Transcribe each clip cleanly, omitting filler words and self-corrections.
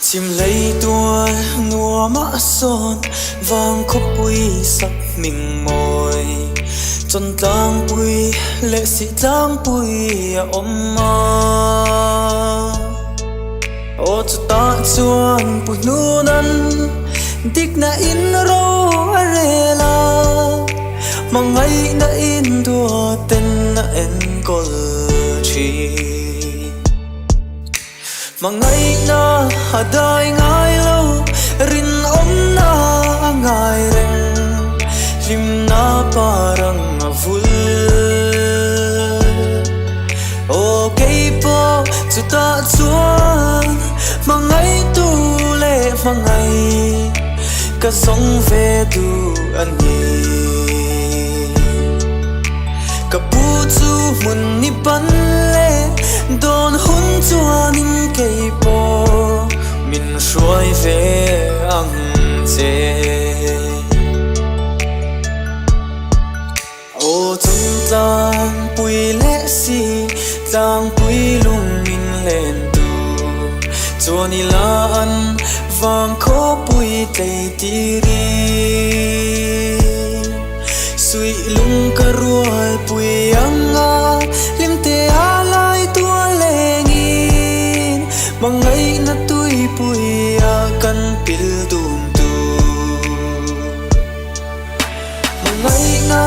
Chim lei tual nuam ah sawn vang khawpui sak hming mawi Chawn tlangpui leh sih tlangpui a awm a. Aw chutah chuan pu hnunan dikna in ro a rel a, hmangaihna in duaten a enkawl thin. Hmangaihna a dai ngai lo, rinawmna a ngai reng, hlimna parang a vul. Aw keipawh chutah chuan hmangaihtu leh hmangaih ka zawng ve duh a ni. Ka pu chu hmun ni pan leh dawn hun chuanin keipawh min hruai ve ang che. Aw chung tlangpui leh si tlangpui lung min len tu chuan i la an vang khawpui tlei tiri. Suih lung ka rual pui ang a hlimte a lai tual lengin hmangaihna tuipui a kan pil dun tur. Hmangaihna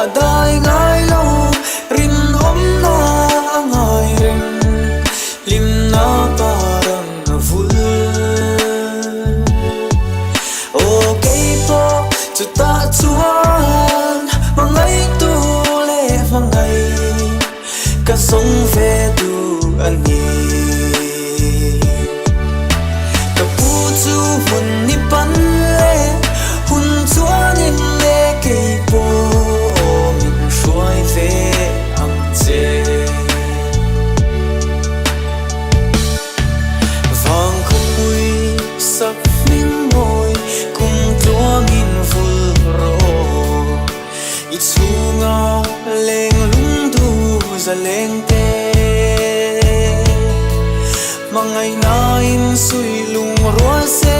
a dai ngai lo, rinawmna a ngai reng, hlimna parang a vul. Aw keipawh chutah chuan hmangaihtu leh hmangaih ka zawng ve duh a ni. Ka pu chu hmun ni pan leh hun chuanin le keipawh min hruai ve ang che. Vang khawpui sak hming mawi kum tluangin vul rawh. I chhunga leng lungdu za leng te. Hmangaihnain suih lung rual se.